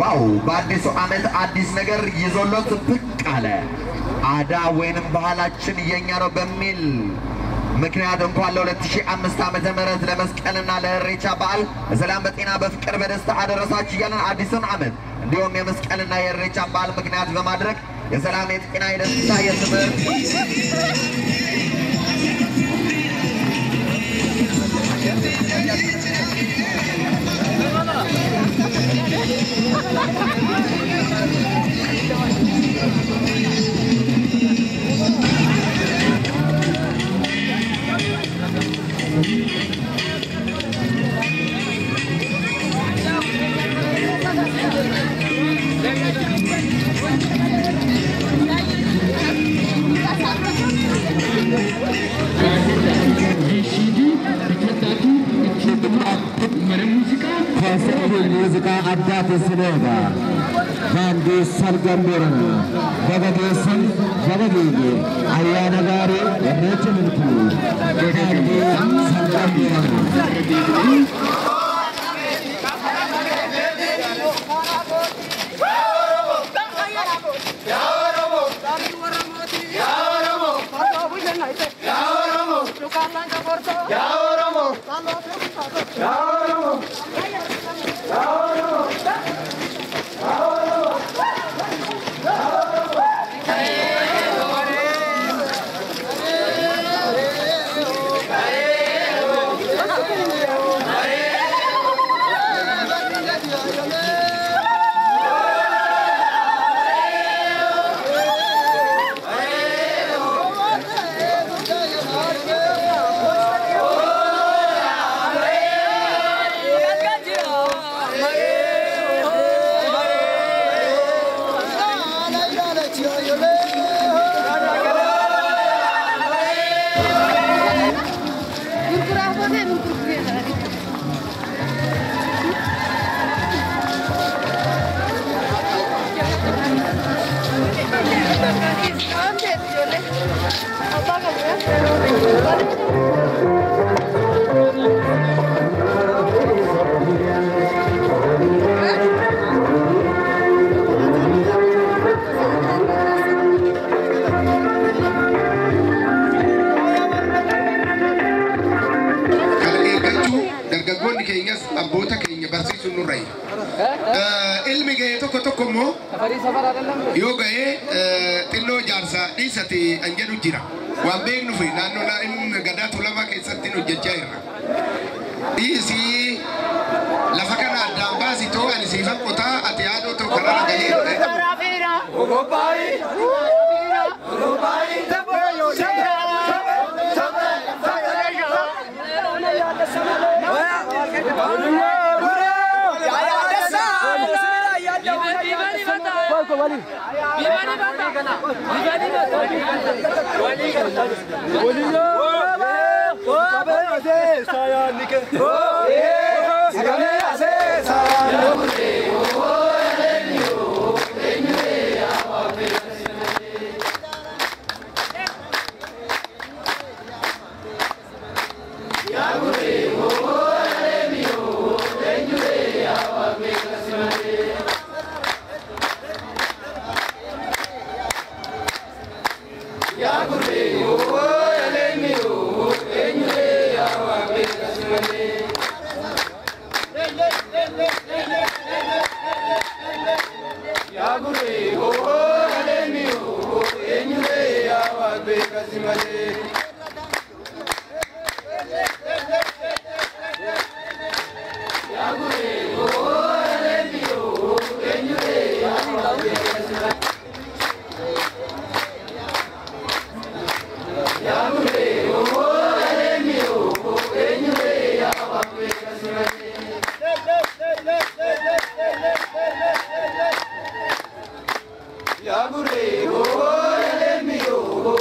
ዋው! በአዲሱ ዓመት አዲስ ነገር ይዞሎት ብቅ አለ። አዳ ወይንም ባህላችን የኛ ነው በሚል ምክንያት እንኳን ለ2005 ዓመተ ምህረት ለመስቀልና ለኢሬቻ በዓል በሰላም በጤና በፍቅር በደስታ አደረሳችሁ እያለን አዲሱን ዓመት እንዲሁም የመስቀልና የኢሬቻ በዓል ምክንያት በማድረግ የሰላም የጤና የደስታ የትምህርት Muuziqaa addaati sineega baandii salgan Boorana baga geessan baga geege ayyaana gaarii irreecha milkuu baandii salgan Boorana. Dargaggoonni keenyas abboota keenya barsiisuun nurra jira. Ilmi ga'ee tokko tokko immoo yoo ga'ee xinnoo jaarsaa dhiisate an jedhu jira. Waan beeknuuf naannoo gadaa Tuulamaa keessatti hojjechaa jirra. Dhiisii lafa kana addaan baasi too ani siifan qotaa ati haadhoo ta'u kanarra gahee. Yagure, oh, let me, oh,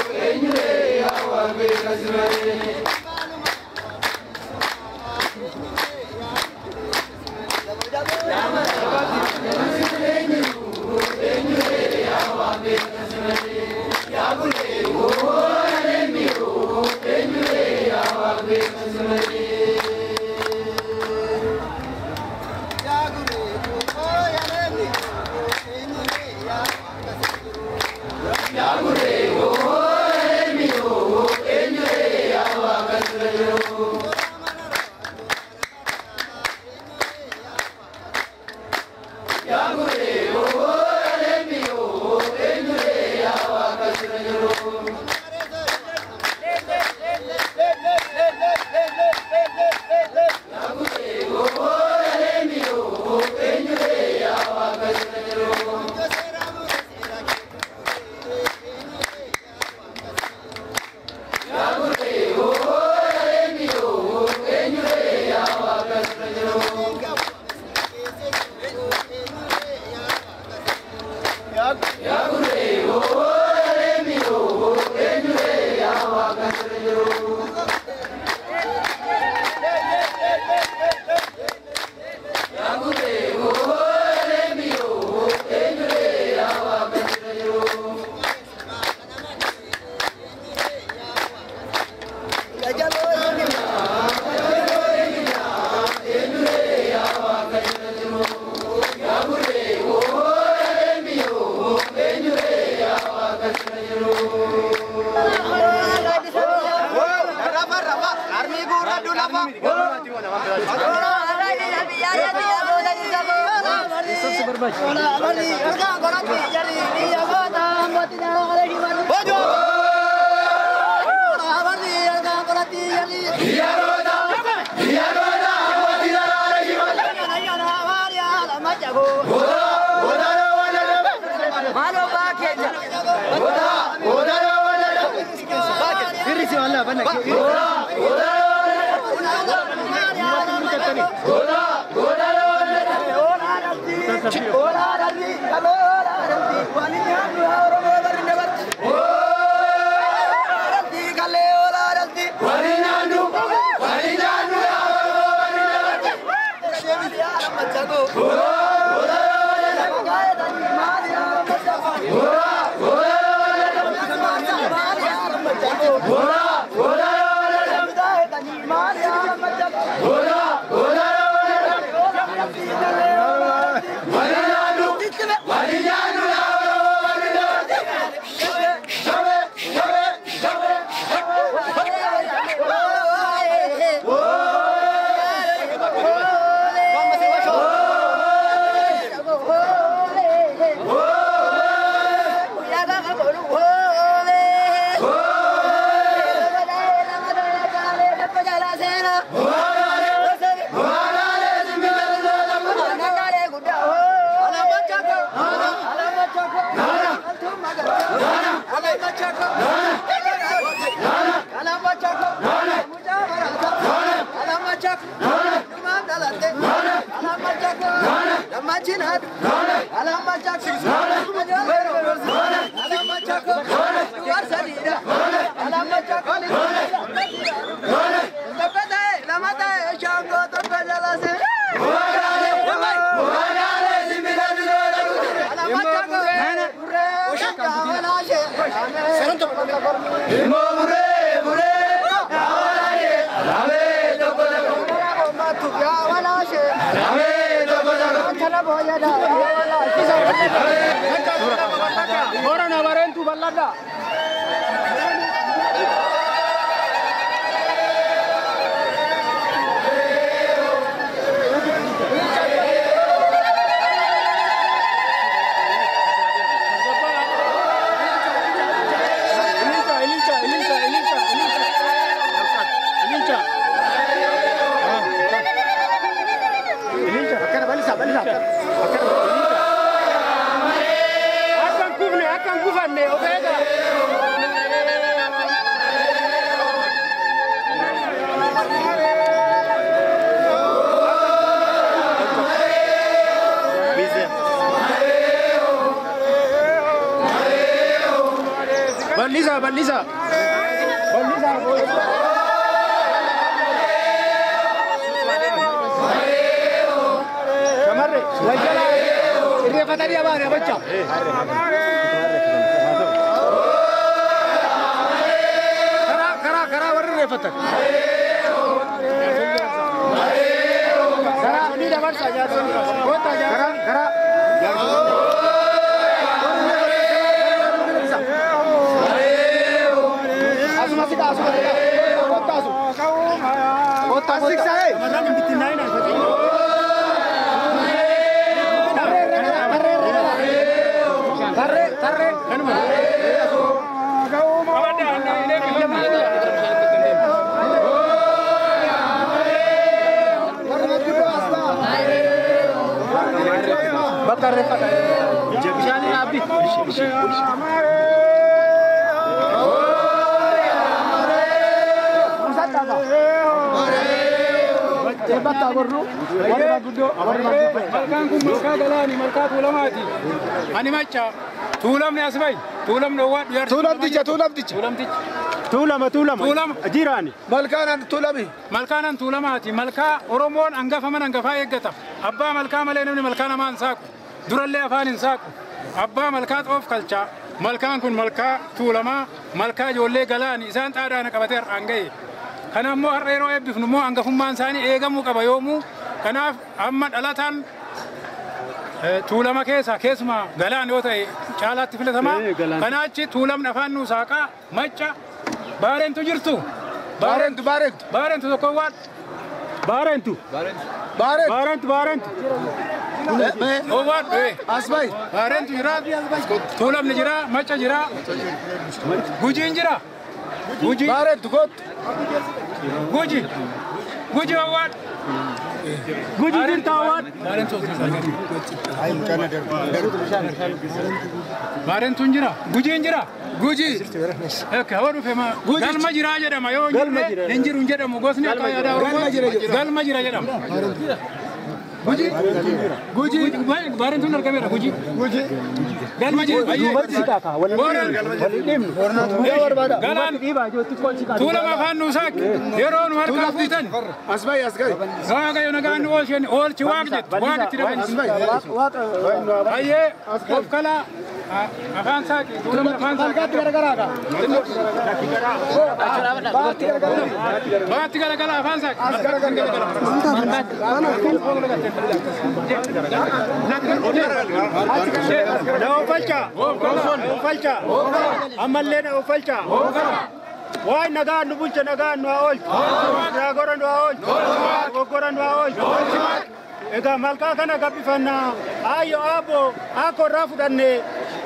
Malkaanan tuulamaati. Malkaa Oromoon hangafa mana hangafaa eeggata. Abbaa malkaa malee namni malkaa namaa hin saaqu. Durallee afaan hin saaqu. Abbaa malkaa xoof kalchaa. Malkaan kun malkaa tuulamaa, malkaa ijoollee galaani isaan xaadaana qabatee har'aan ga'e. Kana immoo har'a yeroo eebbifnu immoo hangafummaan isaanii eegamuu qaba yoomuu. Kanaaf amma dhalataan tuulama keessa keessumaa galaan yoo ta'e caalaatti filatamaa. Kanaachi tuulamni afaan nuu saaqaa macca baareentu jirtu. Baarentu tokko waan Baarentu. Baarentu Baarentu. Owaadhu. Asbay. Baarentu jira. Tuulamni jira. Macca jira. Gujiin jira. Guji. Baarentu kottu. Guji. Guji owaadhu. Guji jirta owaadhu. Baarentuun jira. Gujiin jira. Guji. Akka hoo dhufe galma jira jedhama yoo hin jiru hin jedhamu gosni akka yaada Oromoo galma jira jedhama. Guji. Guji. Baarentuun argameera Guji. Guji. Galma jira. Booran. Galaan. Tuulama afaan nuusaak yeroo nu harkaa fuutan. Asbay asgari. Waaqayyo nagaan nu oolchen oolchi waaq jettu waaq itti dabalchi. Hayyee of kalaa afaan saaqi tuulama afaan saaqi. Baatti garagara afaan saaqi. Na oofalcha. Oofalcha. Ammallee na oofalcha. Waan nagaan nu bulche nagaan nu haa oolchu. Raagora nu haa oolchu. Goggora nu haa oolchu. Egaa malkaa kana gabbifannaa ayyo aabbo akka irraa fudhanne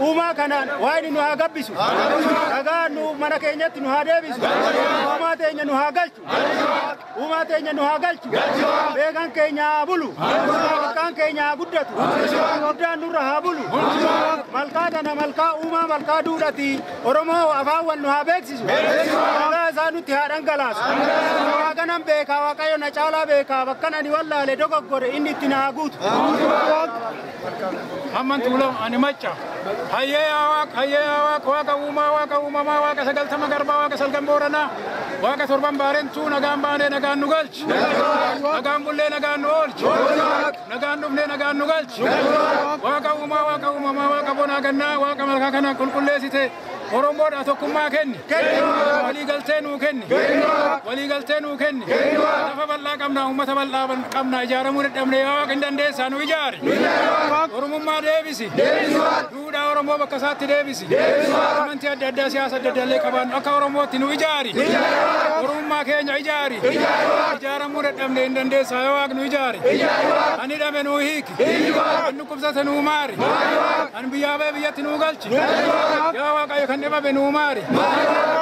uumaa kanaan waan nu haa gabbisu. Nagaan nu mana keenyatti nu haa deebisu. Uumaa teenya nu haa galchu. Uumaa teenya nu haa galchu. Beekan keenya haa bulu. Ilkaan keenya haa guddatu. Guddaan nurra haa bulu. Malkaa tana malkaa uumaa malkaa duudhati. Oromoo afaan wal nu haa beeksisu. Nagaa isaa nutti haa dhangalaasu. Waaqanan beekaa Waaqayyo na caalaa beekaa bakkan ani wallaale dogoggore inni itti na haa guutu. Hamman tuulama ani macca. Hayyee yaa Waaq, hayyee yaa Waaq, Waaqa uumaa, Waaqa uumamaa, Waaqa 90 garbaa, Waaqa 9 booranaa, Waaqa 7 baarentuu nagaan baanee nagaan nu galchi. Nagaan bullee nagaan nu oolchi. Nagaan dhufnee nagaan nu galchi. Waaqa uumaa, Waaqa uumamaa, Waaqa bonaa gannaa, Waaqa malkaa kana qulqulleessite. Oromoodhaa tokkummaa kenni. Walii galtee nuu kenni. Walii galtee nuu kenni. Lafa bal'aa qabnaa, uummata bal'aa qabnaa ijaaramuu dadhabne yaa Waaqa hin dandeessaa nu ijaari. Oromummaa deebisi. Duudhaa Oromoo bakka isaatti deebisi. Amantii adda addaa siyaasa adda addaa illee qabaannu akka Oromootti nu ijaari. Oromummaa keenya ijaari. Ijaaramuu dadhabne hin dandeessaa yaa Waaqa nu ijaari. Ani hidhame nuu hiiki. Ani dhukkubsate nuu maari. Ani biyyaa ba'e biyyatti nuu galchi. Yaa Waaqayyo kan dhibame nuu maari.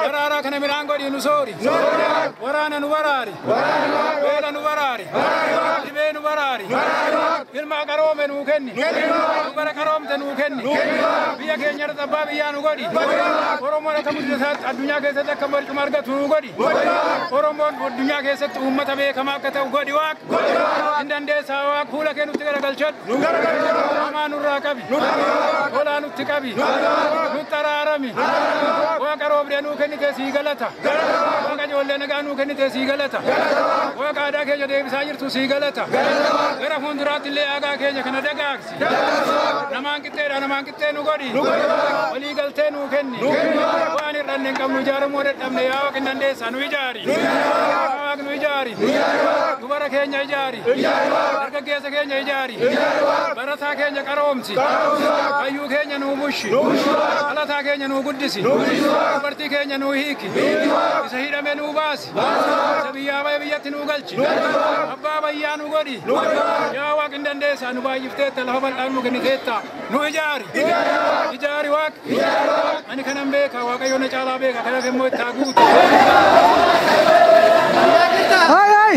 Daraaraa kana midhaan godhii nu soori. Waraana nu baraari. Beela nu baraari. Dhibee nu baraari. Ilma qaroome nuu kenni. Dubara qaroomte nuu kenni. Biyya keenya irra abbaa biyyaa nu godhi. Oromoon akka guddinaatti addunyaa keessatti akka barcuma argatu nu godhi. Oromoon addunyaa keessatti uummata beekamaa akka ta'u godhi Waaq. Hin dandeessaa Waaq fuula kee nutti garagalchadhu. Hamaa nurraa qabi. Tolaa nutti qabi. Nutti araarami. Waaqa roobdee nuu kennite sii galata. Waaqa ijoollee nagaa nuu kennite sii galata. Waaqa aadaa keenya deebisaa jirtu sii galata. Gara fuulduraatti illee aadaa keenya kana dagaagsi. Namaan qixxeedha namaan qixxee nu godhi. Walii galtee nuu kenni. Waan hir'anne hin qabnu ijaaramuu dadhabne yaa Waaqa hin dandeessaa nu ijaari. Yaa Waaqa nu ijaari. Dubara keenya ijaari. Dargaggeessa keenya ijaari. Barataa keenya qaroomsi. Hayyuu keenya nuu bushi. Dhalataa keenya nuu guddisi. Dubartii keenya nuu hiiki. Isa hidhame nuu baasi. Isa biyyaa ba'e biyyatti nuu galchi. Abbaa bayyaa nu godhi. Yaa Waaqa hin dandeessaa nu baay'ifteetta lafa bal'aa nu kenniteetta. Nu ijaari. Ijaari Waaq. Ani kanan beeka Waaqayyo na caalaa beeka kanaaf immoo itti haa guutu. Hai hai.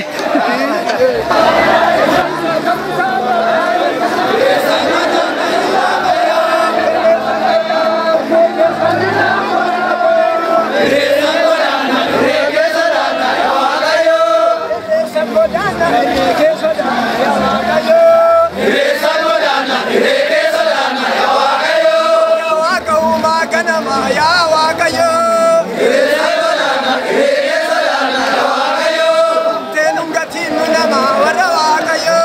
Tenunga tinu nama warra Waaqayyo.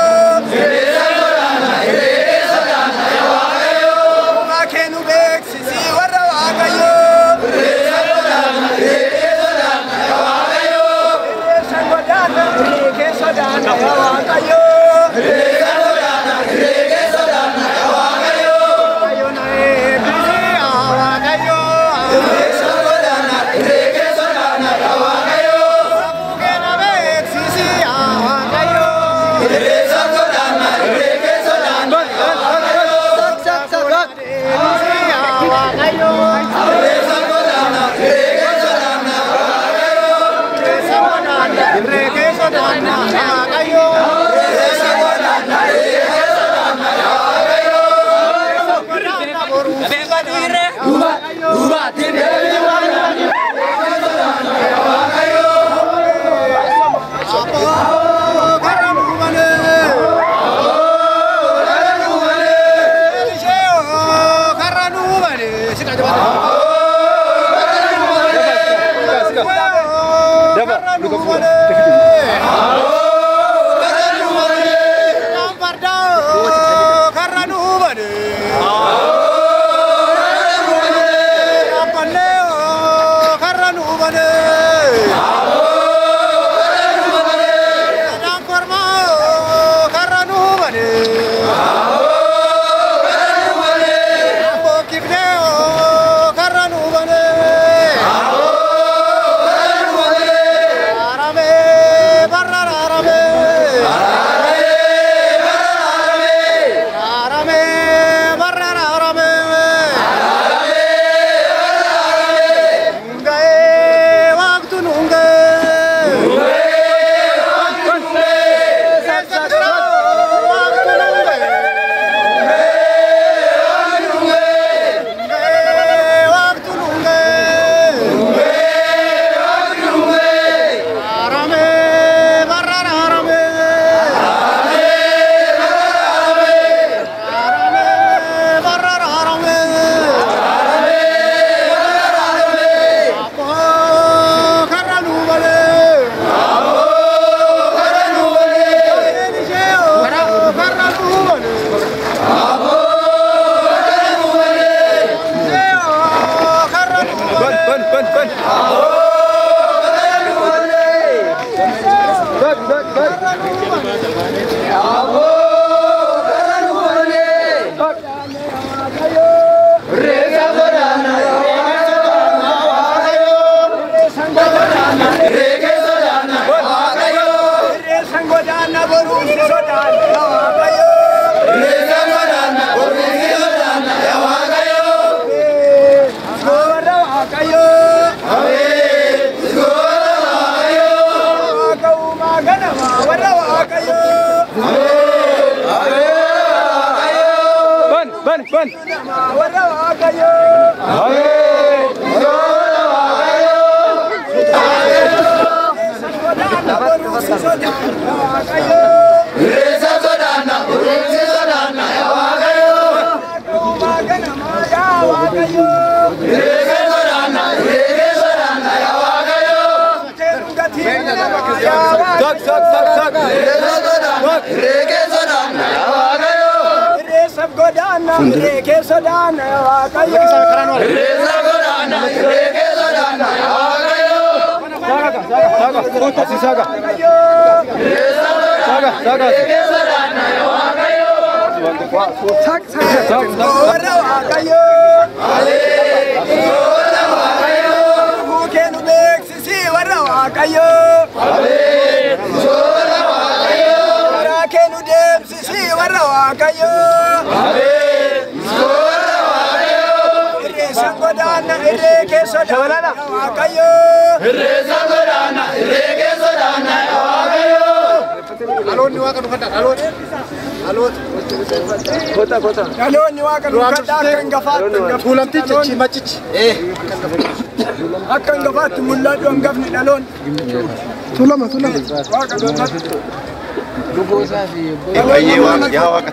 Yaa waaqa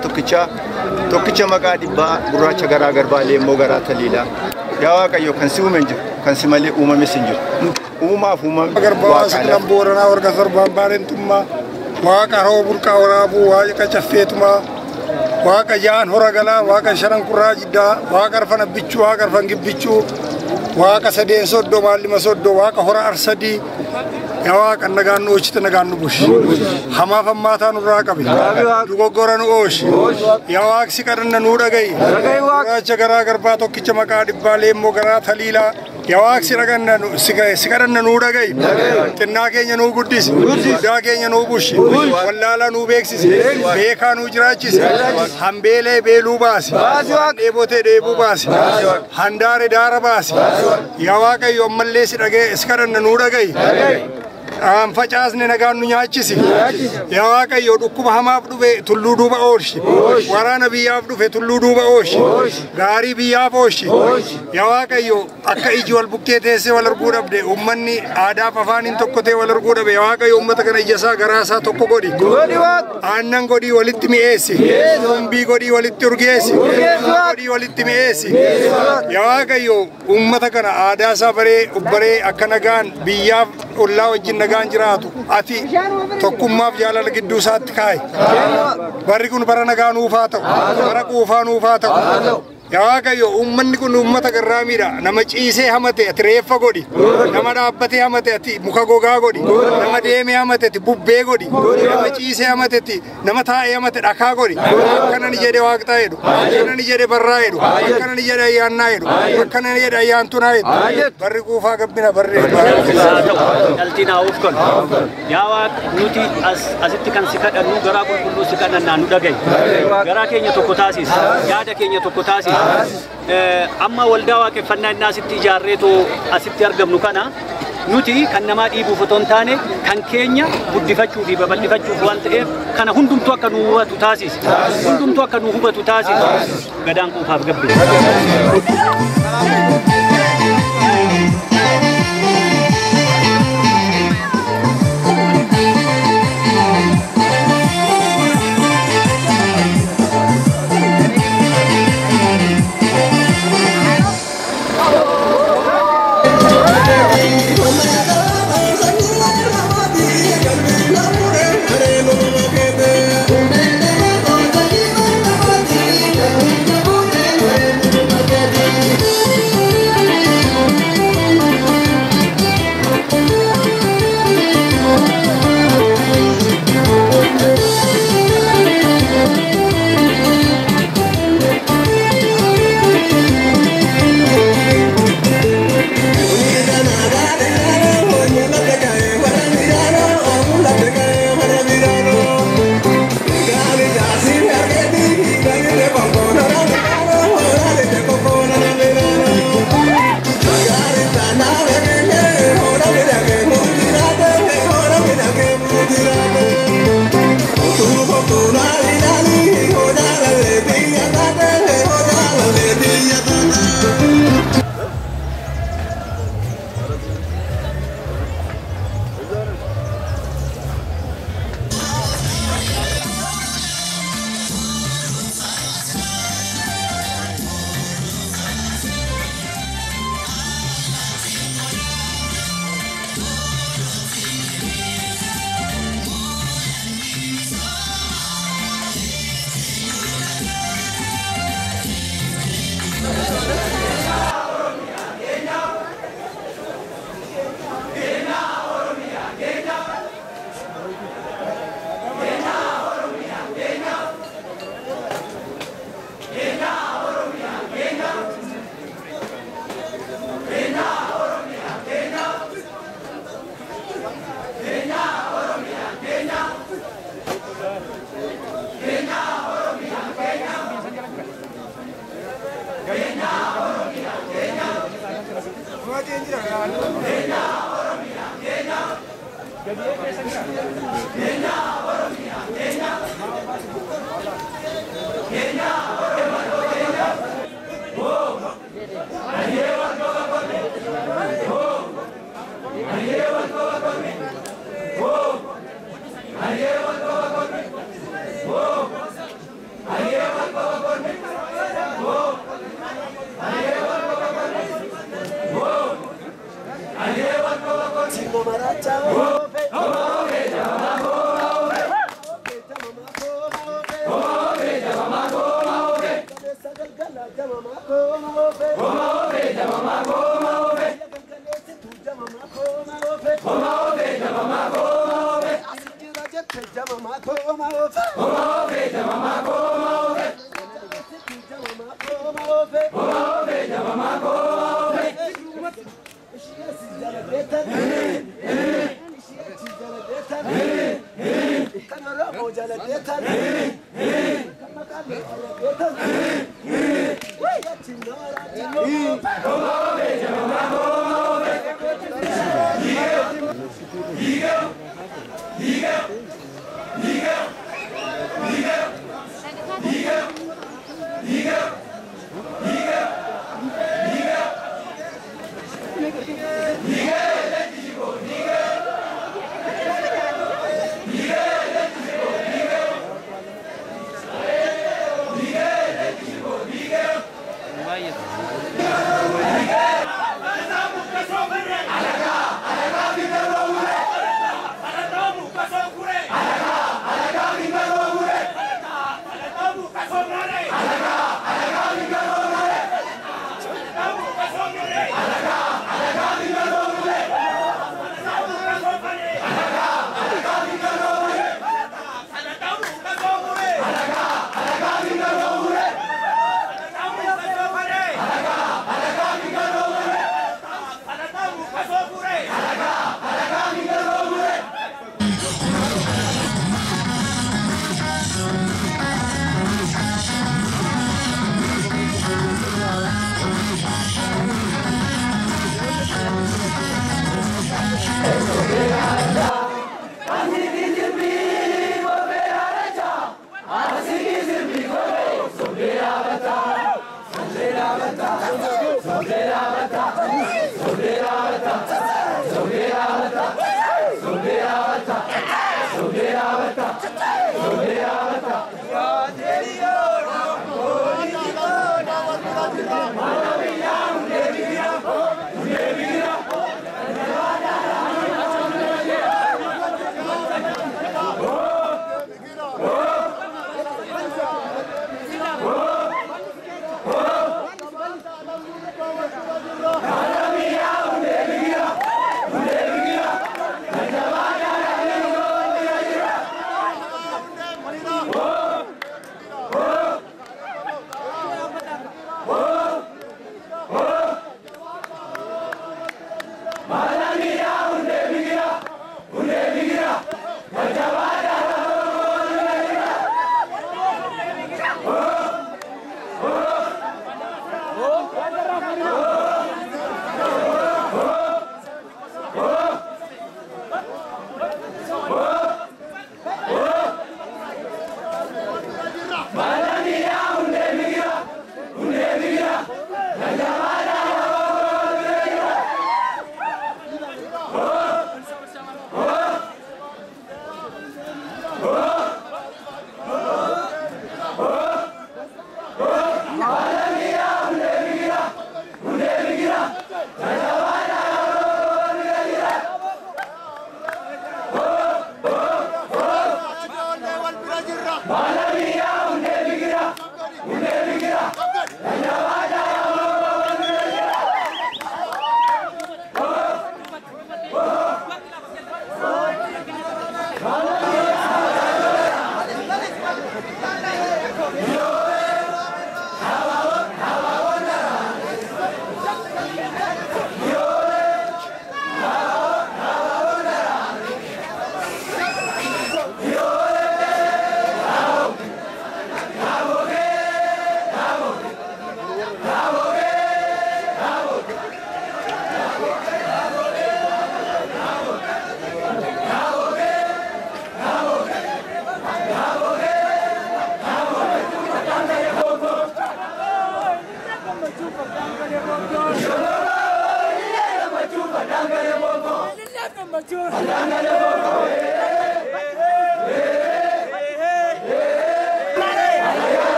tokkicha maqaa dhibbaa gurraacha garaa garbaa leemmoo garaa taliilaa. Yaa waaqayyo kan si uume hin jiru kan si malee uumames hin jiru. Uumaaf uumame waaqaa. Booranaa warga torbaan baareentummaa waaqa haroo burqaa waraabuu waaqa caffeetumaa waaqa jaan hora galaa waaqa shanan kurraa jiddaa waaqa arfan abbichuu waaqa arfan gibbichuu waaqa sadeen soddoo maallima soddoo waaqa hora arsadii yaa waaqa nagaan nu oolchite nagaan nu bushi hamaaf hammaataa nurraa qabi dogoggora nu ooshi yaa waaqsi kadhanna nuu dhaga'i gurraacha garaa garbaa tokkicha maqaa dhibbaa leemmoo garaa taliilaa yaa waaqsi si kadhanna nuu dhaga'i xinnaa keenya nuu guddisi guddaa keenya nuu bushi wallaalaa nuu beeksisi beekaa nuu jiraachisi hambeelee beeluu baasi dheebotee dheebuu baasi handaare daara baasi yaa waaqayyo ammallee si kadhanna nuu dhaga'i. Facaasne nagaan nu nyaachisi. Yaa Waaqayyo dhukkuba hamaaf dhufe tulluu duuba oolchi. Waraana biyyaaf dhufe tulluu duuba oolchi. Gaarii biyyaaf oolchi. Yaa Waaqayyo akka iji wal bukkee teessee wal arguu dhabde uummanni aadaaf afaaniin tokko ta'e wal arguu dhabe. Yaa Waaqayyo uummata kana ija isaa garaa isaa tokko godhi. Aannan godhii walitti mi'eessi. Zombii godhii walitti urgeessi. Godhii walitti mi'eessi. Yaa Waaqayyo uummata kana aadaa isaa baree akka nagaan biyyaaf ollaa wajjin nagaan jiraatu ati tokkummaaf jaalala gidduu isaatti kaa'i. Barri kun bara nagaa nuufaa ta'u, bara quufaa nuufaa ta'u. Yaa Waaqayyo uummanni kun uummata garraamiidha. Nama ciisee hamate ati reeffa godhi. Nama dhaabbatee hamate ati muka gogaa godhi. Nama deemee hamate ati bubbee godhi. Nama ciisee hamate ati nama taa'ee hamate dhakaa godhi. Akkana ni jedhe Waaqxaa jedhu. Akkana ni jedhe Barraa jedhu. Akkana ni jedhe Ayyaannaa jedhu. Akkana ni jedhe Ayyaantunaa jedhu. Barri quufaa gabbina barri. Dhaltiin haa of kanu. Yaa Waaqa nuti asitti kan si kadhannu garaa qulqulluu si kadhannaa nu dhaga'i. Garaa keenya tokko taasisi. Yaada keenya tokko taasisi. Amma waldaa waaqeffannaa inni asitti ijaarreetoo asitti argamnu kana nuti kan namaa dhiibuuf otoo hin taane kan keenya guddifachuu fi babal'ifachuuf waan ta'eef kana hundumtuu akka nu hubatu taasisi. Hundumtuu akka nu hubatu taasisi. Gadaan quufaaf gabbe.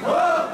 Oh!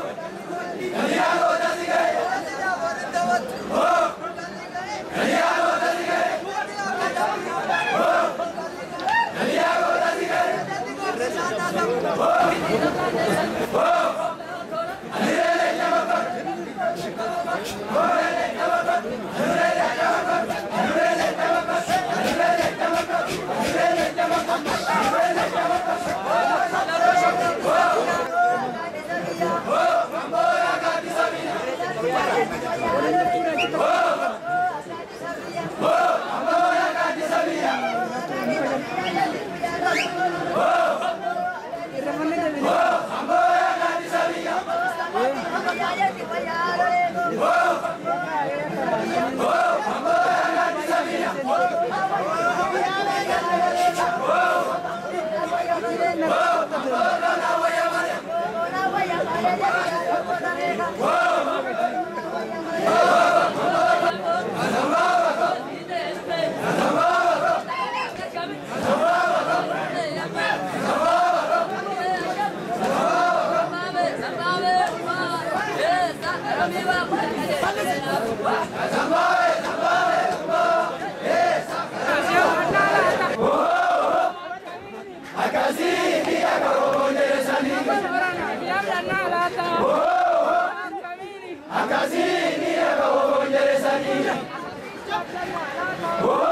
Oh!